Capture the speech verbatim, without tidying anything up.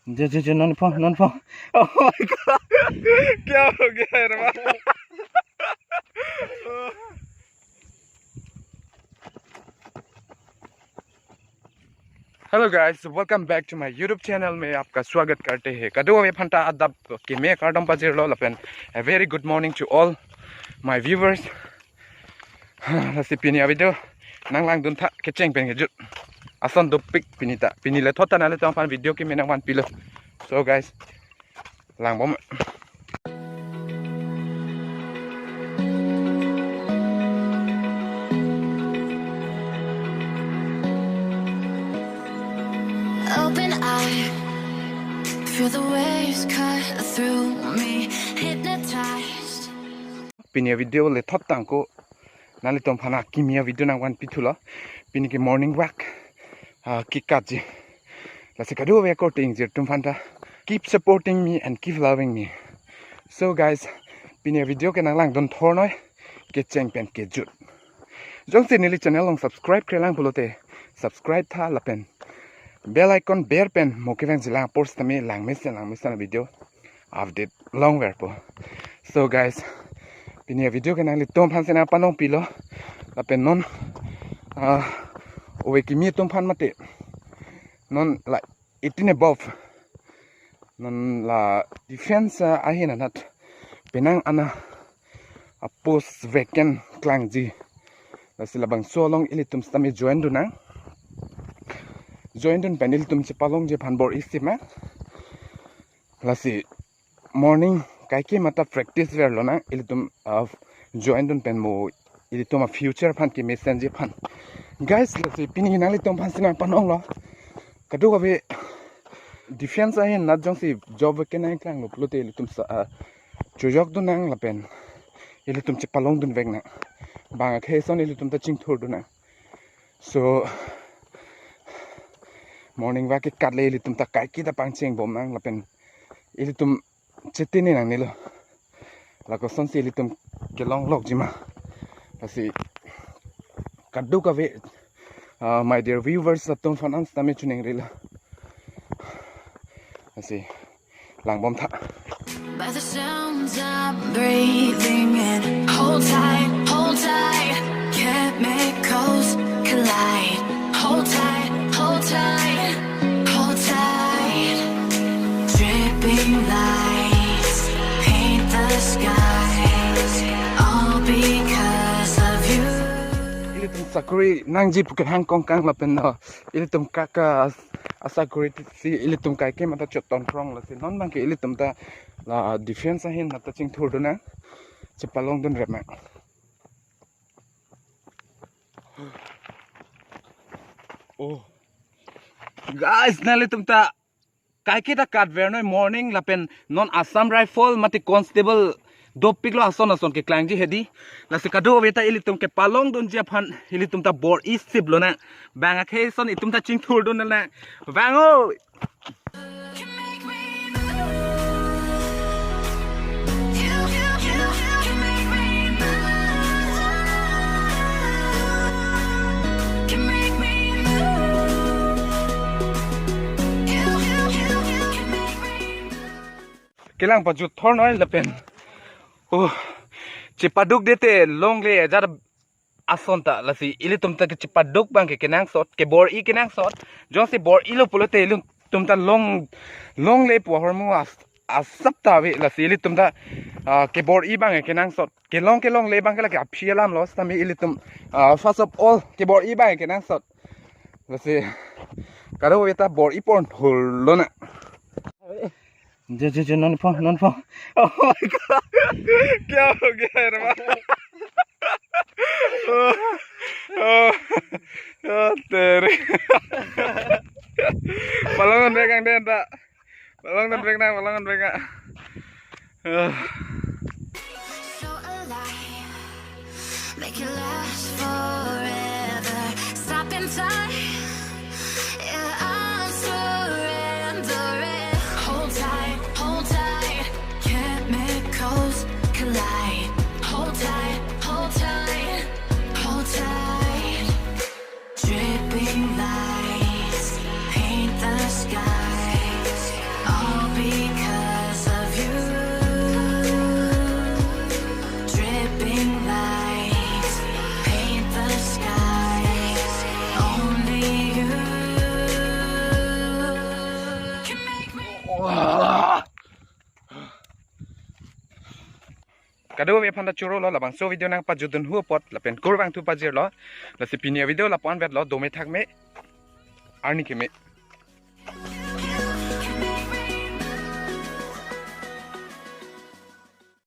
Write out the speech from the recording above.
जो जो जो, non for, non for. Oh my God, क्या हो गया है रे? Hello guys, welcome back to my YouTube channel में आपका स्वागत करते हैं। Kadokave aphanta adap keme kardom pajirlo lapen a very good morning to all my viewers. Lasi pini a-video nanglangdun tha kecheng pen kejut ason dopik pini ta. Pini le thot ta nanglitum aphan video keme nangvanpilo. So guys, langbom. Open eye, feel the waves cut through me, hypnotized. Pini a-video le thot tangko nanglitum aphan akimi a-video nangvanpi thulo. Pini ke morning walk, ah, kekatji. Lasi kadokave akorte ingjir atum aphanta, keep supporting me and keep loving me. So guys, pini a-video ke nanglangdun thornoi kecheng pen kejut. Jongsi neli channel along subscribe-kre lang pulote subscribe tha lapen bell icon ber pen mo kevangji lang apor sitame langmesen langmesen a-video update longverpo. So guys, pini a-video ke nanglitum aphan si nangpanongpilo. Lapen non, ah, ove kimi atum aphan mate, non la eighteen above, non la defense, ah, ahin anat penang ana a-post vacant klangji. Lasi labangso along ilitum sitame join dun nang. Join dun pen ilitum chepalongji aphan bor-i sip ma. Lasi morning kaike mata practice verlo nang ilitum, ah, join dun pen mo ilitum a-future aphan kemesenji aphan. Guys, lasi pini nanglitum aphan si nangpanonglo. Kadokave defense ahin anat jongsi job vacant nangklanglo pulote ilitum sa, ah, chojok dun nang lapen ilitum chepalong dunvek nang. Bang akhei ason ilitum ta chingthur dun nang. So morning walk kekat le ilitum ta kaike ta pangchengbom nang lapen ilitum chetini nangnelo. Lakoson si ilitum kelong lokji ma. Lasi kadokave, ah, my dear viewers atum aphan an sitame chuning rila. Lasi langbom tha. By the sounds I'm breathing in. Hold tight, hold tight. Chemicals collide. Hold tight, hold tight, hold tight. Dripping lights paint the skies, all because of you. Ilitum sakori nangji pu kehang kongkang lapen no ilitum kaka as-, asakori si ilitum kaike mata chot tongkrong. Lasi non abangke ilitum ta la defense ahin mata chingthur dun nang, chepalong dunrep nang. Oh guys, nanglitum ta kaike ta katvernoi morning lapen non Assam Rifle mate constable dopiklo ason ason keklangji hedi. Lasi kadokave ta ilitum kepalong dunji aphan ilitum ta bor-i siplo nang. Bang akhei ason itum ta chingthur dun nang. Bang o. Kelang pajut thornoi lapen. Oh, chepaduk dete longle ajat ason ta. Lasi ilitum ta kechepaduk abangke kenangsot, kebor-i kenangsot. Jongsi bor-ilo pulote ilitum ta long, longle pu ahormu as-, asap ta ave. Lasi ilitum ta, ah, kebor-i abangke kenangsot. Kelong kelongle abangke lake aphi alamlo sitame ilitum, ah, first of all kebor-i abangke kenangsot. Lasi kadokave ta bor-i pon hul lo nang. जो जो जो, non for, non for. Oh my God, क्या हो गया है रे? Oh, oh, oh, तेरे। Palong dunvek nang den ta. Palong dunvek nang, palong dunvek nang. Oh. So alive. Make it last forever. Stop in time. Yeah, I'm surrendering. Hold tight, hold tight. Chemicals collide. Hold tight, hold tight, hold tight. Dripping lights paint the sky. kadokave aphan ta choro lo, labangso video nangpajutdun hu apot lapen kurvangthu pajirlo. Lasi pini avideo lapu-an vetlo, dome thakme, arni keme.